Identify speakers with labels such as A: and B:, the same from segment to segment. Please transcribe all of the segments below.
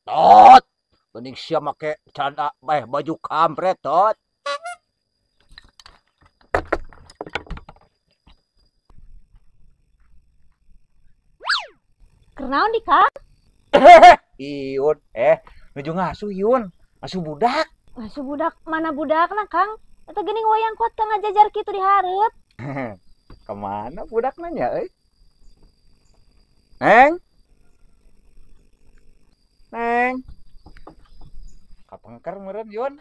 A: Tot, mending sia make celana baju kampret tot.
B: Kenaon di Kang?
A: Iyun, nuju ngasuh Yun, ngasuh budak.
B: Ngasuh budak, mana budakna Kang? Eta geuning wayang kuat Kang ngajajar kitu di hareup.
A: Kemana budakna nya euy? Neng. Neng. Kapengker meureun Yun.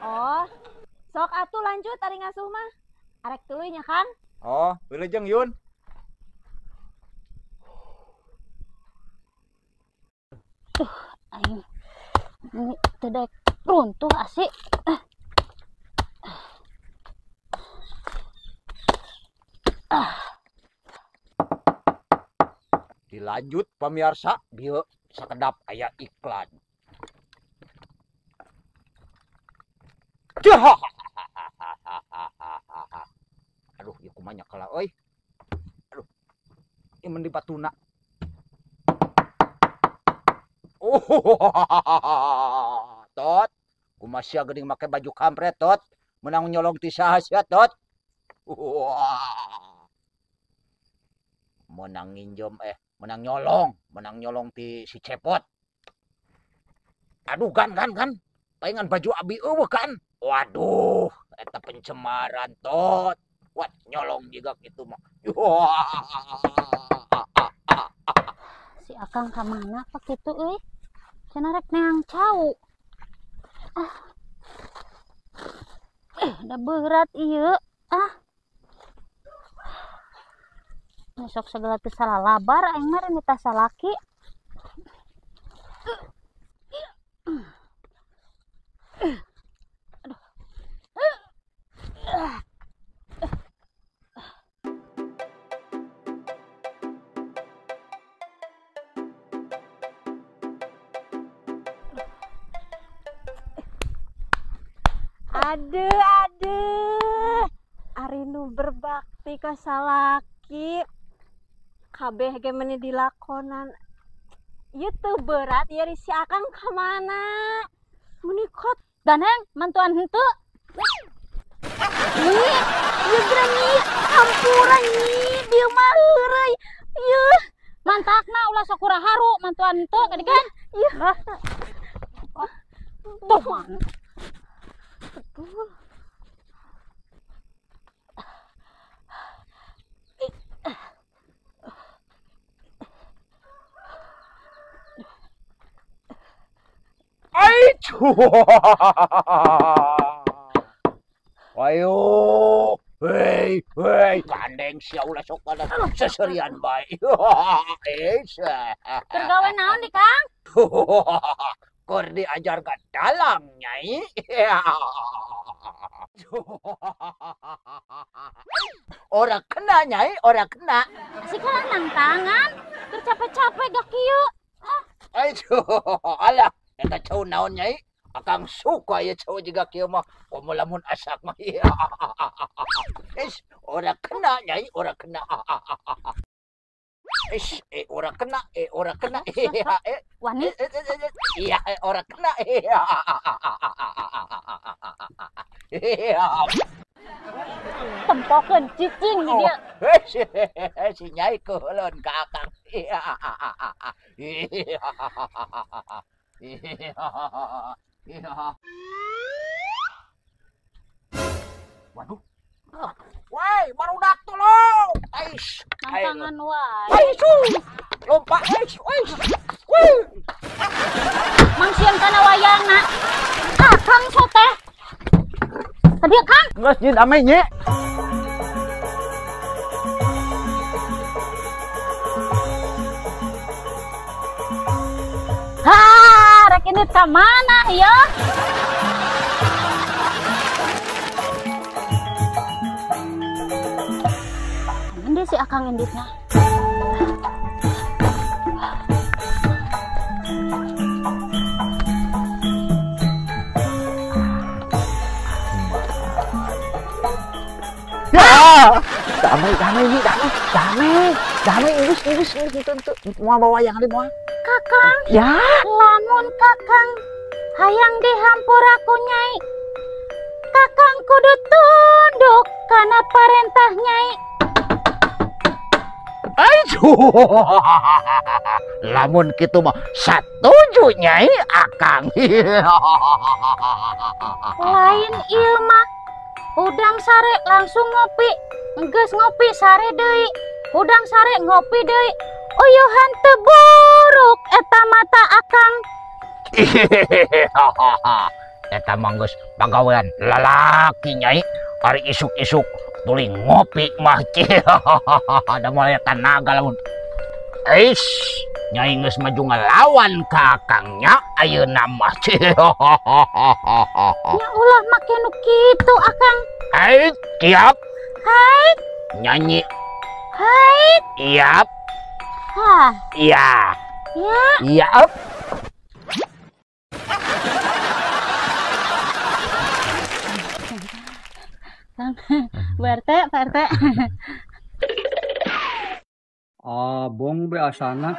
B: Oh, sok atuh lanjut ari ngasuh mah. Arek tuluy nya Kang.
A: Oh, wilujeng Yun.
B: Tuh, aing ini tidak runtuh asik.
A: Dilanjut pemirsa, bieu sakedap aya iklan. Aduh, ieu kumaha kala euy. Aduh. Ieu mending batuna. Oh, tot, kumaha sia geuning make baju kampret tot, menang nyolong ti saha sia tot. Wah. Menang nginjem menang nyolong ti si Cepot. Aduh gan gan gan, palingan baju abi eueuh kan. Waduh, eta pencemaran tot. Wat nyolong juga kitu mah. Wah.
B: Si Akang ka mana pak kitu euy? Cenah rek neang cau. Ah. Da berat ieu. Ah. Besok segala teu salah labar aing mah renita salaki. Aduh. Aduh, aduh. Ari nu berbakti ka salaki. Kabeh ge meuni dilakonan. Ieu teu berat ieu si Akang ka mana? Meuni kot daneng mantuan henteu. Nyi, ieu geura nyi, hampura nyi, dieu mah heureuy. Ieu mantakna ulah sok haru mantuan henteu kadi kan? Ieu. Tuh mana? Betul.
A: Ayo, hei, hei, gandeng sia ulah sok pada seserian bae.
B: Keur gawe naon di Kang?
A: Keur diajar ka dalang nyai. Ora kena nyai, ora kena.
B: Asik lah nang tangan, keur capek-capek gak kieu.
A: Aduh, alah, eta cau naon nyai? Akang suka ya cau jiga kieu mah, komo lamun asak mah. Is, ora kena nyai, ora kena. Is, ora kena, ora kena.
B: Wani?
A: Iya, ora kena.
B: Tempokeun cicing di dia.
A: Si nyai keuleun ka akang. Waduh. Woi, barudak tolong. Aish.
B: Tantangan wae.
A: Aish. Lompat. Aish, aish. Woi.
B: Mangsian kana wayangna. Akang soteh. Tadi Kang.
A: Geus jeung damai nya.
B: rek indit ka mana ya? Ini si Akang inditna.
A: Ya, damai, damai ini, damai, damai, damai, ingus, ingus, ingus, itu, mau bawa yang ada mau.
B: Kakang,
A: ya,
B: lamun kakang, hayang dihampura ku nyai, kakang kudu tunduk karena parentah nyai.
A: Aduh, lamun kitu mah satuju nyai akang.
B: Lain ieu mah. Udang sare langsung ngopi, enggeus ngopi sare deui, udang sare ngopi deui. Uyuhan teu buruk eta mata akang.
A: Eta mah geus pagawean lalaki nyai, ari isuk-isuk tuluy ngopi mah. Da moal aya tanaga lamun. Eish, nyai geus maju ngalawan ka akangnya ayeuna mah.
B: Nya ulah make nu kitu akang.
A: Hai, siap.
B: Hai.
A: Nyanyi.
B: Hai.
A: Siap.
B: Hah.
A: Iya.
B: Ya.
A: Iya.
B: Bu RT, Pak RT.
C: Abong be asana.